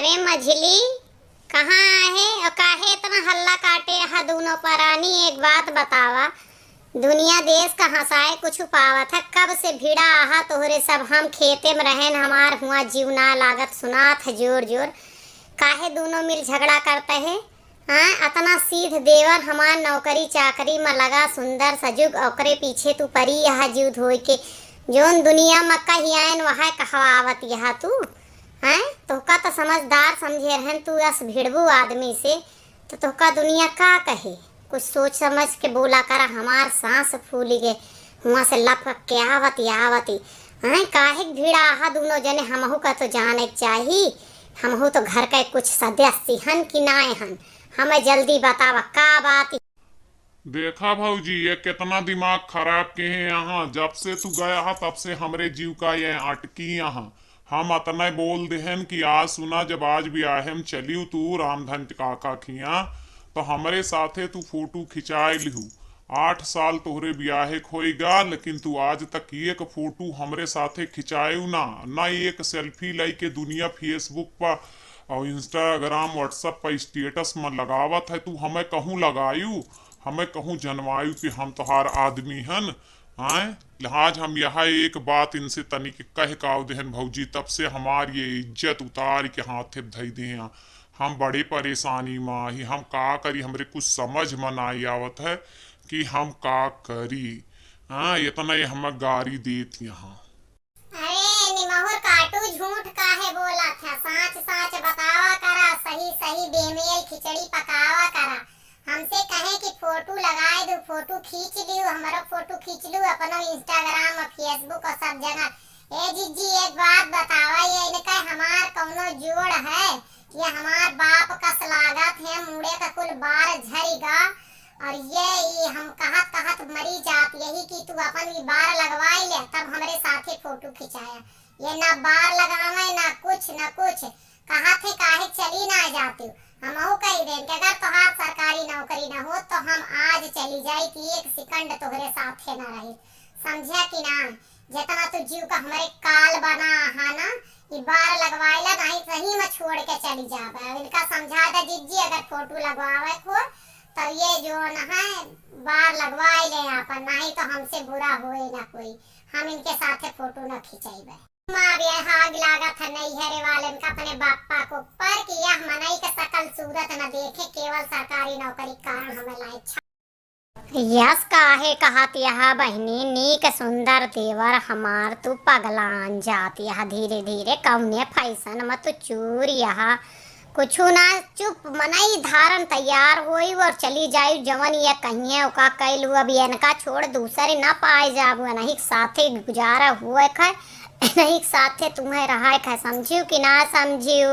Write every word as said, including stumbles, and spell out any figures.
अरे मझली, कहाँ आहे और काहे इतना हल्ला काटे हा दूनो परानी? एक बात बतावा, दुनिया देश का हंसाए कुछ पावत है? कब से भिड़ा आहा तोहरे सब? हम खेते में रहेन, हमार हुआ जीव ना लागत, सुनात है जोर जोर। काहे दूनो मिल झगड़ा करते है? हाँ, अतना सीध देवर हमार नौकरी चाकरी में लगा, सुंदर सजुग, ओकरे पीछे तू परी यहा जीव धोई के। जोन दुनिया में कही आयन वह कहवावत यहा तू। हैं? तोहका तो समझदार समझे रहन तू, अस भिड़बू आदमी से तो तोहका दुनिया का कहे? कुछ सोच समझ के बोला करा, हमार सांस फूल गए, हुआ से लपक के आवत या आवत ही। हैं? काहे के भिड़ा आहा दूनो जने? हमहू का तो जाने के चाही, हमहू तो घर के कुछ सदस्य हन कि नाय हन। हमें जल्दी बतावा का बात? देखा भौजी, ये कितना दिमाग खराब के हैं यहाँ। जब से तू गया हा तब से हमरे जीव का ये अटकी यहाँ। हम अतने बोल देहन कि आज सुना, जब आज बियाहे में चलियो तू रामधन काका खिया, तो हमरे साथे तू फोटो खिंचाए लिहू। आठ साल तोहरे बियाहे के होइगा, लेकिन तू आज तक एक फोटो हमरे साथे खिंचायू ना, ना एक सेल्फी लइके दुनिया Facebook पर और Instagram, WhatsApp पर status में लगावत है। तू हमें कहूँ लगायू, हमें कहूँ जनवायू कि हम तोहार आदमी हन। आय, आज हम यह एक बात इनसे तनिक कह काव देहन भौजी, तब से हमार ये इज्जत उतार के हाथे धई दे हैं। हम बड़े परेशानी में ही, हम का करी, हमरे कुछ समझ में ना आवत है कि हम का करी। हाँ, इतना ये हमें गारी देत यहाँ। अरे निमहुर काटू, झूठ काहे बोलत है? साँच साँच बतावा करा, सही सही बेमेल खिचड़ी पकावा करा। हमसे कहे कि फोटो लगाए दू, फोटो खींच लियो, हमरो फोटो खींच लियो, अपनो Instagram और Facebook और सब जगह। ए जिज्जी, एक बात बतावा, ये इनका हमार कौनो जोड़ है? ये हमार बाप कस लागत है, मुड़े का कुल बार झरिगा। और ये, ये हम कहत कहत मरी जात, यही कि तू अपन ई बार लगवाई ले, तब हमरे साथे फोटो खिंचाया। ये ना बार लगावे, ना कुछ, ना कुछ। कहत है काहे चली ना जाती? हमहू कही देन कि अगर तोहार सरकारी नौकरी ना हो तो हम आज चली जाई कि एक second तोहरे साथे ना रही, समझा कि ना? जितना तू जीव का हमरे काल बना हा ना, ई बार लगवाइला, नहीं सही में छोड़ के चली जाबे। अब इनका समझा दे जिज्जी, अगर फोटो लगवावे को तो ये जो न है बार लगवाई ले आपन, नहीं तो हमसे बुरा होए ना कोई, हम इनके साथे फोटो न खिंचैबे। माँ बेहाग लागत है नैहरे वाले इनका अपने बापा को पर कि यह मनई के शकल सूरत न देखे, केवल सरकारी नौकरी के कारण हमें लाए छा। यस, काहे कहत यहा बहिनी, नीक सुंदर देवर हमार, तू पगलान जात यहा धीरे धीरे, कौने फैशन में तू चूर यहा, कुछु ना, चुप मनई धारन तैयार होई और चली जाई, जवन ये कहिए ओका कैलू, अब इनका छोड़ दूसरे ना पाए जाबू, नहीं साथे गुजारा हुए खे, नहीं साथे तुम्हें रहा खे, समझियो कि ना समझियो?